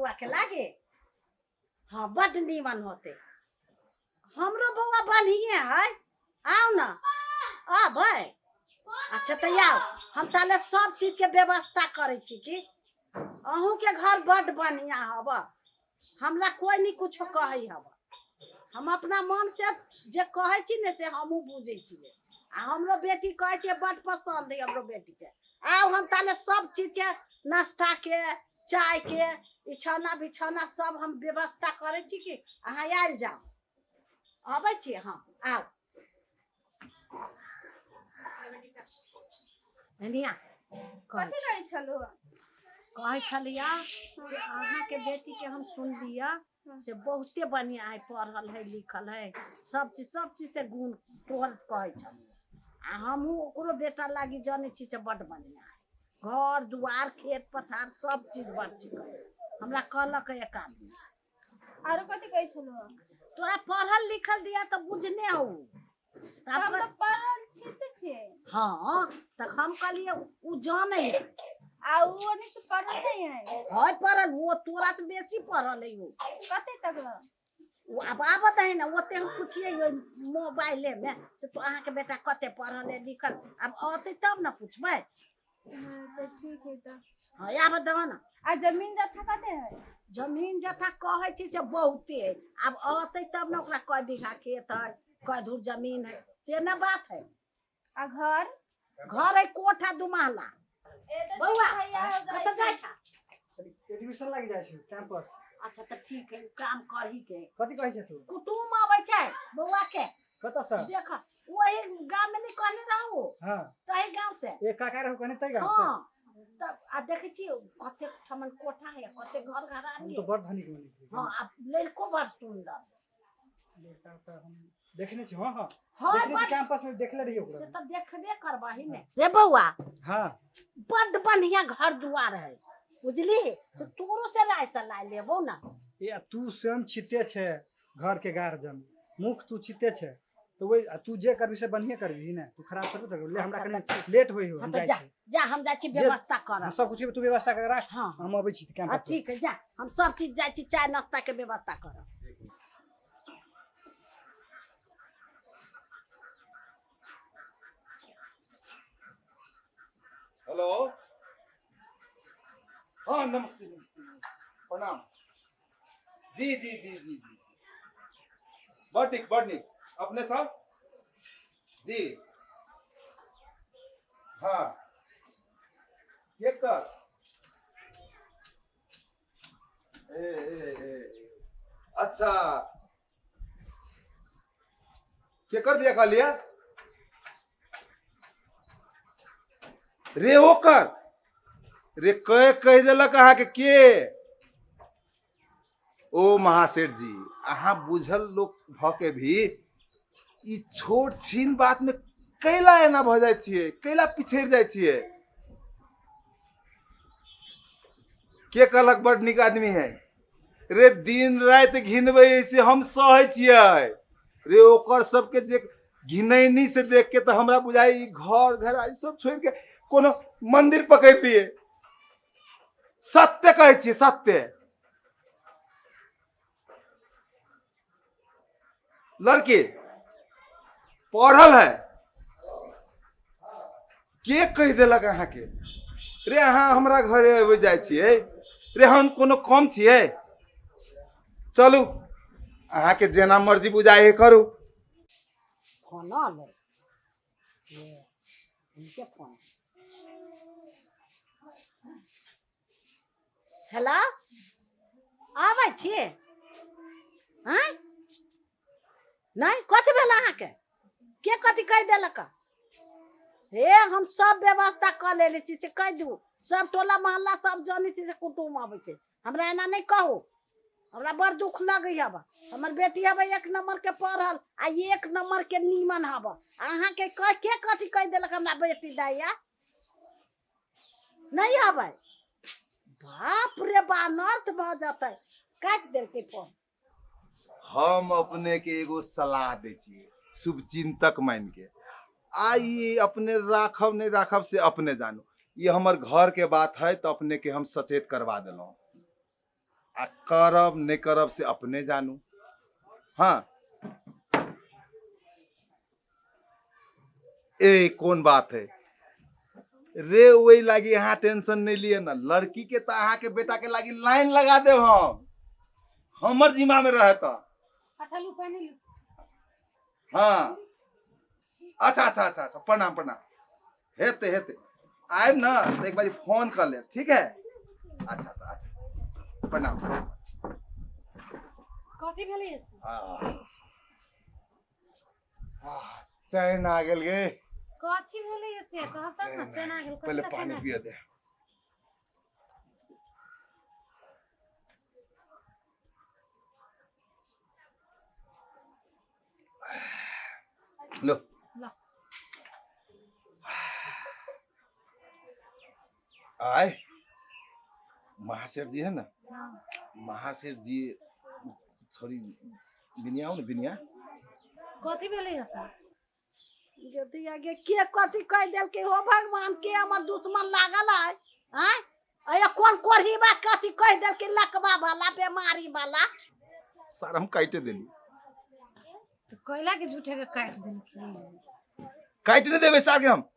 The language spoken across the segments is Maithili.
बौआ के लागे हाँ बड नीमन होते हमरो बौआ बढ़िए है आउ ना अबै अच्छा तऽ आउ हम ताले सब चीज के व्यवस्था करै छी की अहूँ के घर बड बढ़िया हब हमरा कोई नहीं कुछो कहै हब हम अपना मन से जे कहै छी ने से हमहूँ बुझै छियै आ हमरो बेटी कहै छै बड पसंद है हमरो बेटी के आउ हम ताले सब चीज के नाश्ता के चाय के बिछौना बिछौना सब हम व्यवस्था करै छी कि अहाँ आयल जाउ अबै छी हँ आउ धनिया कथी कहै छलहुँ कहै छलियै से अहाँके बेटीके हम सुनलियै से बहुते बढ़िआँ है पढ़ल है लिखल है सब चीज सब चीज से गुण तोहर कहै छलियै आ हमहूँ ओकरो बेटा लागी जनै छी से बड्ड बढ़िआँ है घर दुआर खेत पथार सब चीज बड़ चिकन हमरा कहलक एक आदमी आरो कथी कहै छलहुँ तोरा पढ़ल लिखल दिया तऽ बुझने हौ हम तऽ पढ़ल छी तऽ छियै हाँ तऽ हम कहलियै उ जानै है आ उ ओने से पढ़ल नहीं है है पढ़ल वो तोरा से बेसी पढ़ल है वो कते तक ल ओ आब आबत है ने ओते हम पुछियै ओहि मोबाइले मे से तो अहाँके बेटा कते पढ़ल है लिखल आब अतै तब ने पुछबै हाँ, तऽ ठीक है तऽ हाँ आब दहो ने आ जमीन जथा कते है जमीन जथा कहै छी से बहुते है आब अतै तब ने ओकरा कय बीघा खेत है कय धूर जमीन है से ने बात है आ घर घर है कोठा दू महला बौआ कतऽ जाइ छा एडमिशन लागि जाइ छै कैंपस अच्छा तऽ ठीक है काम करही के कथी कहै छै तू कुटुम अबै छै बौआ के कतऽसँ देख वही गाँव में नहीं कहने रहू हाँ तही गाँव से एक काका रहू कहने तै गाँव से हाँ तब आ देखै छी कतेक ठमन कोठा है कतेक घर हम घरानी तऽ बड़ धनिक बनि गेलियै। हाँ आ लड़को बड़ सुंदर लड़का तऽ हम देखने छी हाँ हाँ हाँ देखने छी बड़ कैंपस में देखले रहियै ओकरा से तऽ देखबे करबही ने से बौआ हाँ बड बढ़िया घर दुआर है बुझली तो तोरो से राय सलाह लेबो ना ए आ तू स्वयं छिते छै घर के गार्जियन मुख तू छिते छै तऽ ओहि आ तू जे करबी से बढ़िए करबी ने तू खराब करबी तऽ ले हमरा अच्छा, कनि लेट होइ हो हाँ हम तऽ जाइ जा छी जा हम जाइ छी जे- व्यवस्था करब सब कुछ तू व्यवस्था कर राख हाँ हम अबै छी हाँ कैंपस से। ठीक है जा हम सब चीज जाइ छी चाय नाश्ता के व्यवस्था करब हेलो हाँ नमस्ते नमस्ते प्रणाम जी जी जी जी जी बड़ नीक बड़ नीक अपने सब जी हाँ केकर ए ए ए अच्छा केकर दिया कहलियै रे ओकर रे कह कहि देलक अहाँके के ओ महासेठ जी अहाँ बुझल लोक भऽ के भी ई छोट छीन बात में कैला एना भऽ जाइ छियै कैला पिछड़ि जाइ छियै के कहलक बड नीक आदमी है रे दिन राति घिनबै से हम सहै छियै रे ओकर सबके जे घिनैनी से देख के तऽ हमरा बुझाइ ई घर घर ई सब छोड़ि के कोनो मंदिर पकड़ि लियै सत्य कहै छियै सत्य लड़की पढ़ल है के कहि देलक अहाँके रे अहाँ हमरा घरे अबै जाइ छियै रे हम कोनो कम छियै चलू अहाँके जेना मर्जी बुझाइ है करू फोन आलै ये उनके फोन हेलो आबै छी आँय नहि कथी भेल अहाँके के कथी कहि देलक हे हम सब व्यवस्था कऽ लेले छी से कहि दू सब टोला मोहल्ला सब जानै छी से कुटुम अबै छै हमरा एना नहि कहू हमरा बड़ दुख लगै हब हमर बेटी हब एक नंबर के पढ़ल आ एक नंबर के नीमन हब अहाँके के कथी कहि देलक हमरा बेटी दैया नहीं आबै बाप रे बा अनर्थ भऽ जेतै काटि देलकै फोन हम अपने के एगो सलाह दै छियै शुभचिंतक मान के आ ई अपने राखब नहीं राखब से अपने जानू ये हमर घर के बात है तो अपने के हम सचेत करवा देलहुँ। आ करब नहि करब से अपने जानू। हाँ ए कोन बात है रे, वही लागी अहाँ टेंशन नहीं लिए ना, लड़की के तो अहाँ के बेटा के लागी लाइन लगा देब हम, हमर जिम्मा में रहे तो। अच्छा लू पानी लू। हाँ अच्छा अच्छा अच्छा अच्छा, प्रणाम प्रणाम। हेते हेते आयब ना तो एक बार फोन कर ले, ठीक है? अच्छा अच्छा प्रणाम। कथी भेलै? चैन आ गेल गे। कथी भेलै से कहत ना? चैन आ गेल। पहले पानी पिया दे। लो आए महासेठ जी है ना, महासेठ जी सॉरी बिनिया हो ना, बिनिया कथी भेलै हता? यदि आगे के कथी कह देलकै हो भगवान, के हमर दुश्मन लागल है? आय अया कोन कोढ़ीबा कथी कह देलकै, लकवा वाला बेमारी वाला। सर हम काटे देली। तो कैला के झूठे के काट देलखिन? काट नहीं देबे सार के हम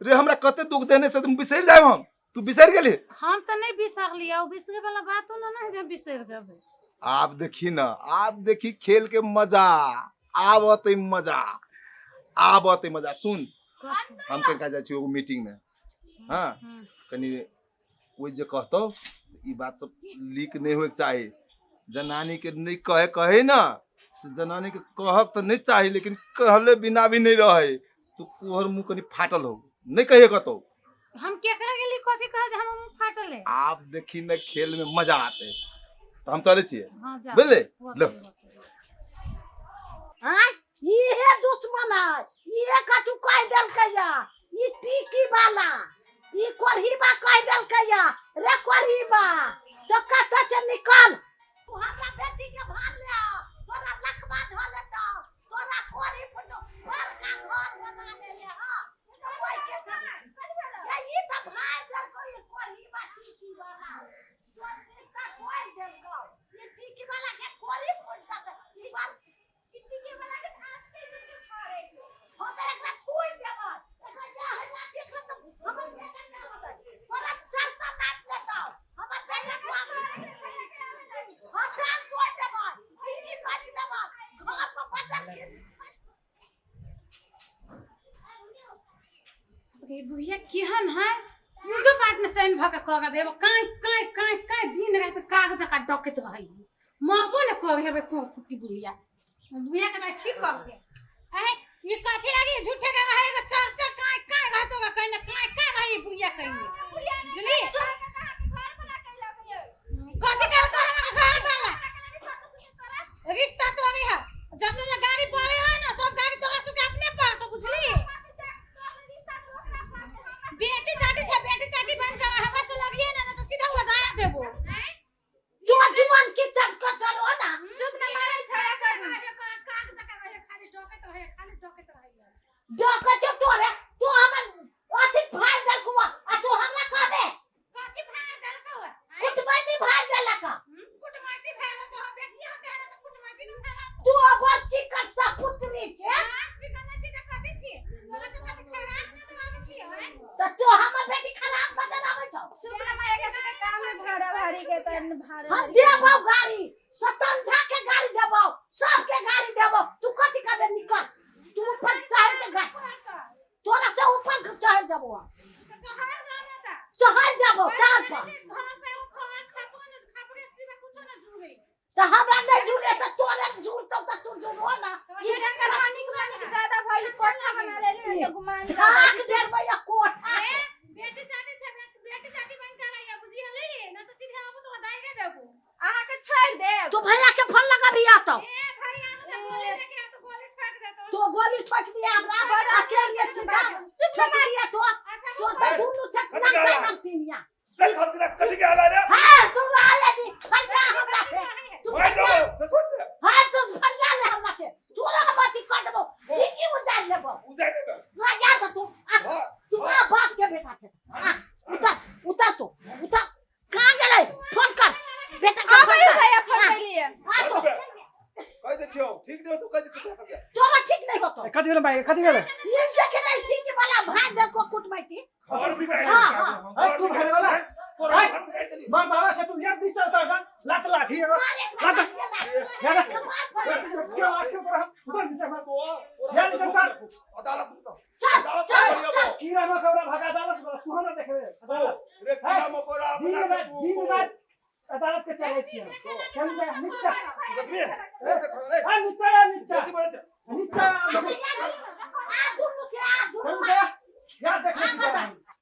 रे, हमरा कते दुख देने से तुम बिसरि जाब हम। तू बिसरि गेली? हम तो नहीं बिसरलियै, ओ बिसरे वाला बात हो ना ना जे बिसरि जेबै। आप देखी ना, आप देखी खेल के मजा आब अतै, मजा आब अतै मजा। सुन हम कनिका जाइ छी एगो मीटिंग में, हाँ कनी कोई जे कहतौ ई बात सब लीक नहीं होए के चाही, जनानी के नहीं कहे कहे ना, से जनानी के कहक तो नहीं चाही लेकिन कहले बिना भी नहीं रहे, तो तोहर मुंह कनी फाटल हो, नहीं कहिए कतौ। हम केकरा गेली कथी कहे जे हमर मुंह फाटल है? आप देखी न खेल में मजा आते। तो हम चले छियै, हां जा बुझले? लो हां इहे दुश्मन है, इहे कथू कह देलकै या, ई टीकी वाला ई कोढ़ीबा कह देलकै या। रे कोढ़ीबा तो कत से निकल, तू हमरा बेटी के भार ले आ, तोरा लकवा ध लेतौ, तोरा कोढ़ी फुटो बड़का घर बना लेले। हां कोई के ये ई त भार देलकै ई कोढ़ीबा टीकी वाला, तोर बेटा कोई देलकौ ई टीकी वाला के कोढ़ी फुट देतै, ई बाल टीकी वाला के आते से के फाड़े हो त एकरा थोइ देबै, एकरा जा है ना देख त हमर बेटा ना होतै, तोरा चरसा नाप लेतौ हमर बेटा को, हां जान तोड़ देबै, टीकी काट देबै, घर पर बदल के। रे बुढ़िया केहन है, पूजो पाठ न चैन भऽ के कऽ देब, काँय काँय काँय काँय दिन राति काग जकाँ डकैत रहै, मरबो ने कर हेबै कोन फुटी बुढ़िया। बुढ़िया के ठीक कर दे। ऐ ये कथी लागी झूठे के रहे एगो चर चर काँय काँय रहतो गा, कहीं न काँय काँय रही बुढ़िया कहीं बुझली? कथी कहलको हमरा घर वाला रिश्ता तोरे है, जब ना गाड़ी पड़े है ना सब गाड़ी तोरा सबके अपने पर तो बुझली? बेटी चाटी छे, बेटी चाटी बंद कर, हमरा से लगिए ना तो सीधा उड़ा देबो। जो जुआन के चटको चलो ना, चुप ना मारे छड़ा कर काग जका रहे, खाली डकैत रहे, खाली डकैत रहे। डकैत तोरे, तू हमर अथी फाड़ देलकौ आ तू हमरा कहबे कथी फाड़ देलकौ? कुटमैती फाड़ देलक। कुटमैती फाड़ तो हम बेटी होते है ना, तो कुटमैती न फाड़। तू अबर चिकन सा पुत्री छे। हां चिकन छी त कथी छी, तोरा त कथी खराब न दराबै छी? हैं त तू हमर बेटी खराब न दराबै छौ। चुप ना माया के काम है भाड़ा भाड़ी के तन भाड़ा हम देबौ गाड़ी, सतन झा के गाड़ी देबौ, सबके गाड़ी देबौ, तू कथी करबे? निकल तू ऊपर चढ़ के गाड़ी, तोरा से ऊपर चढ़ जाबो, चढ़ जाबो तार पर। तो हमरा नहीं जुड़े तो तोरे जुड़तो तो तू जुड़ो ना। ई ढंग का पानी के ज्यादा भइल कोठा बना लेली तो गुमान धाक देबै या कोठा। बेटी चाटी छे, बेटी चाटी बन कर आया बुझी हले ना तो सीधे आबू तो दाई के देबो। अहाँ के छोड़ देब। तू भैया के फोन लगाबी आ तो। ए भैया तो गोली लेके आ तो गोली ठोक देतो। तो गोली ठोक दिया हमरा अकेले चिंता चुप ठोक दिया तो तो त दुनु छत नंगा नंगतिनिया। कल हम क्लास कथी के आला रे? हां तू आया नी फरिया हमरा छे, तू ओए फरिया दो से सुन ले। हां तू फरिया ले हमरा छे, तोरा हम अथी कर देबो, ठीकी उजाड़ लेबो। उजाड़ देबो। ना जा तो तू हां तू कथी भेलै भाई, कथी भेलै? ये जगह नहीं ठीक वाला भाई देखो कुटमैती। घर बिगाड़ि हाँ, देली। हाँ। ए, तू भाई वाला। तोरा घर बिगाड़ि देली। मार बाबा से तू यार बीच चलता था लात लाठी एगो लात यार क्यों आके ऊपर हम उधर नीचे मार यार नीचे उतर। अदालत में तो। चल अदालत चल में चल। कीड़ा मकोड़ा भगा अदालत वाला, तू हमरा देखबे अदालत। रे कीड़ा मकोड़ा दिन अपना रात दिन रात अदालत के चले छियै। चल जा नीचा। देखबी रे देख रे। आ नीचा या नीचा। बेसी बोलै छै। नीचा आ दुनू छै, आ दुनू। चल जा यार देखै छी।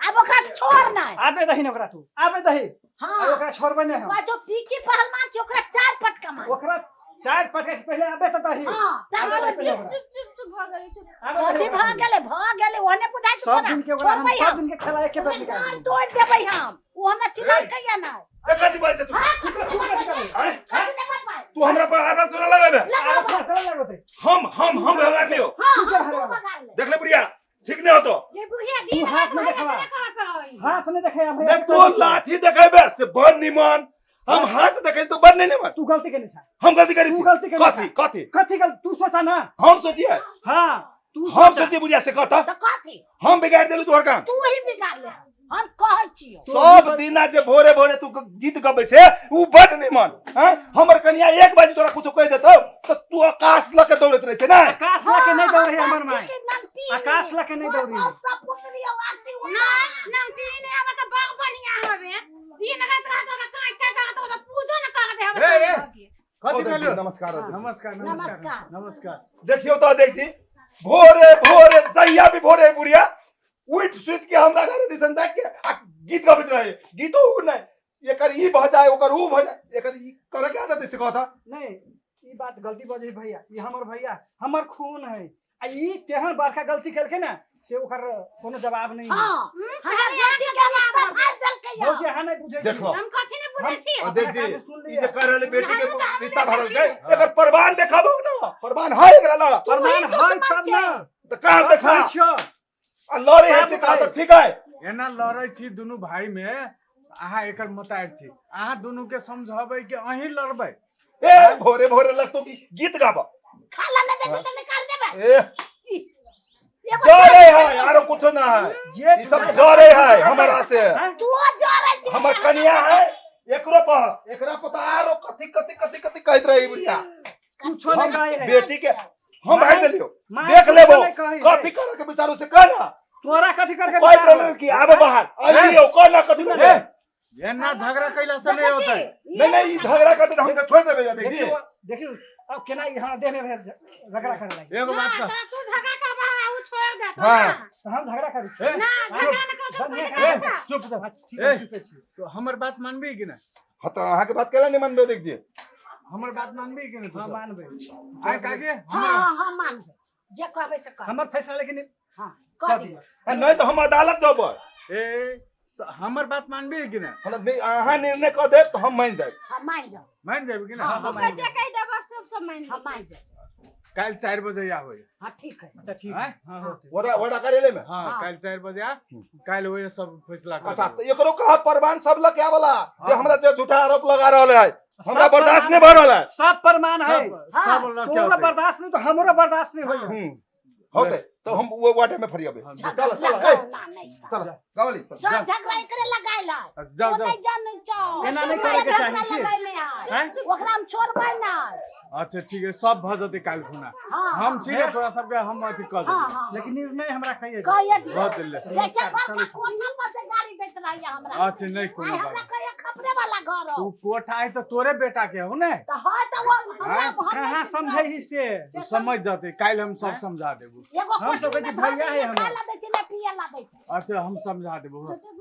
आब ओकरा छोड़ नहीं। आबे दही ने ओकरा, तू आबे दही। हाँ। आब ओकरा छोड़बै नहि हम। कहै टीकी पहलवान छै, ओकरा चार पटका मार। ओकरा चार पटका के पहिले आबे तऽ दही। हाँ, आबे तब दही पहिले ओकरा। चुप चुप चुप भऽ गेलै, चुप। आबे कथी दही भऽ ओकरा। गेलै, भऽ गेलै, ओहने बुझाइ छै सब तोरा। दिन के ओकरा हम छोड़बै सब हम। दिन के खेला एके बेर ओकरा निकाल गाल देबै। तोड़ि देबै हम। ओ हमरा चिल्ललकै या नहि? रे कथी बोलै छै तू? तू कथी करबै? आँय? कथी नहि बजबै? तू हमरा पर आरोप सुना लगेबे? आब ओकरा चला लगतै। हम व्यवहार लियो। हाँ, तू क्या हाँ, तू हरवा? बगाड़ ले। देख ले बुढ़िया, ठीक नहीं होतो। ये बुढ़िया तू दिन हाथ रात में भरि देखबा। रात करत रहै। हाथ नहीं देखे हम भैया नहीं तो लाठी देखेबे से बड़ निमन, हम हाथ देखे तो बड़ नहीं निमन। तू गलती केने छा। हम गलती करी तू छी। गलती केने कथी छा। कथी कथी गलती तू सोचा ना। हम सोचिए। हाँ तू हम सोचा। सोचिए बुढ़िया से कहता तऽ कथी? हम बिगाड़ देलू तोहर काम। तू ही बिगाड़ ले, हम कहै छियौ। सब दिना जे भोरे भोरे तू गीत गबै छे उ बड़ निमन। हैं हमर कनिया 1 बजे तोरा कुछो कहि देतौ त तू आकाश लऽ के दौड़ैत रहै छै ने। आकाश लके नहीं दौड़ी हमर माय। माय। आकाश लके नहीं दौड़ी। ना नमती ने आब त बड़ बढ़िया हवे। दिन रात रात ओकरा काट काट करत ओकरा पूजो न करत हवे। ए, ए। कथी भेलो? नमस्कार नमस्कार नमस्कार नमस्कार। नमस्कार। देखियौ तऽ देख छी भोरे भोरे जहिया भी भोरे बुढ़िया उठि सुति के हमरा घर दिसन देख के आ गीत गबैत रहे। गीतो उ नहि, एकर ई भऽ जाय ओकर उ भऽ जाय, एकर ई करे के आदत है से कहता। नहीं ई बात गलती बजे भैया, ई हमर भैया हमर खून है आ ई तेहन बड़का गलती केलकै ना से ओकर कोनो जवाब नहीं है। हाँ, हमर बेटी के रिश्ता फाड़ देलकै या। भौजी अहाँ नहीं बुझै छी। देखो हम कथी ने बुझै छी। और देख जी सुन ई लिअ। जे कह रहल बेटी के हम तऽ रिश्ता भरल छी। छै एकर प्रमाण देखाबो ना, प्रमाण है एकरा लग। प्रमाण तू ही है तब दुश्मन ना। तऽ कहाँ देखा कहै छियौ। आ लड़े है से कहा तऽ ठीक है। एना लड़ै छी दुनू भाई में, अहाँ एकर मोतार छी, अहाँ दुनू के समझाबै के अहीं लड़बै। ए भोरे भोरे लगतो कि गीत गाबा। खाला नहि देबै तऽ निकाल देबै। ए एगो जरे है आरो कुछो ना है, जे ई सब जरे है हमरा से। हैं? तू जरे छी। हमर कनिया है एकरो पर एकरा पता आरो कथी कथी कथी कथी कहैत रही बुढ़िया। कुछो नहीं कहै है। बेटी के हम भाग देलियो, माय देख लेबो कुछो नहीं कहै है। कथी करे के विचारू से कह ना। तोरा कथी करके कहैत रहल कि आबे बाहर आइयो कह ना कथी ए, करे। एना झगड़ा कैला से नहीं होतै। नहीं नहीं ई झगड़ा करते तऽ हम तऽ छोड़ि देबै देखी। देखियौ देखियौ अब केना ई हमरा देह में भेल झगड़ा करे लागि। एगो बात ना कह। तोरा तू झगड़ा करबा आ उ छोड़ देतौ हाँ। ना। तऽ हम झगड़ा करै छी। ए, ना झगड़ा न करतौ बढ़िया पहिले ए, करै छा। चुप जा। हाँ, ठीक ए। है, चुपे छी। तो हमर बात मानबी कि नहीं? हाँ तऽ अहाँके बात केला नहीं मानबै देख जी। हमर बात मानबी कि नहीं तू हाँ सब? मानबै। आय काके हाँ हाँ हाँ मानबै, जे कहबै से कहबै। हमर फैसला लेकिन हाँ कह दियौ। आ नहीं तऽ हम अदालत जेबै। ए तो हमर बात मानबी कि नहीं? हमरा नहीं अहाँ निर्णय कऽ देब तऽ हम मानि जायब। हाँ मान जाओ। मान जाबी कि नहीं? हाँ, हाँ, ओकरा जे कहि देबऽ सब सब मानि हाँ मान जाओ। काल्हि 4 बजे आबै। हाँ ठीक है। अच्छा ठीक है। हाँ होतै। वडा वडा कार्यालय में। हाँ हाँ। काल्हि 4 बजे आ, काल्हि वही सब फैसला कर अच्छा देबै। तऽ एकरो कहा प्रमाण सब लग के आवला जे हाँ। हमरा जे झूठा आरोप लगा रहल है, हमरा सब बर्दाश्त प्रमाण नहीं भऽ रहल है। सब प्रमाण है। सब हाँ, सब लग के तोरा औतै। बर्दाश्त नहीं तो हमरो बर्दाश्त नहीं होइए। होतै तऽ हम वो वाटे में फरियाबै। हाँ, झगड़ा चलो, चलो, लगाओ ए। ना नहीं। चल गावली सब झगड़ा एकरे लगाइल है। अच्छा, जाओ ओ जाओ। नहीं जानै छौ। एना नहीं झगड़ा करे के चाही की? लगैने है। हैं? ओकरा हम छोड़बै नहीं। अच्छा ठीक है, सब भऽ जेतै काल्हि खुना। हाँ हम छी ने तोरा सबके हम अथी कऽ हाँ देबै। हाँ लेकिन निर्णय हमरा कहिए। कहिए दियौ। भऽ गेलै। देखिए बड़का कोठा पर से गाड़ी दैत रहैया हमरा। अच्छा नहीं कोनो आइ हमरा बात। कहिए खपरे वाला घर तू हो। कोठा है तऽ तोरे बेटा के हो ने? तऽ है तऽ वो हमरा हाँ, हम कहाँ नहीं समझै ही से? तू समझ जेतै, काल्हि हम सब समझा देबू। एगो हम तो कोठी कहै छी में भैया है खाय हमर। ला दै छै ने पिए ला दै छै। अच्छा हम समझा देबू। चुप।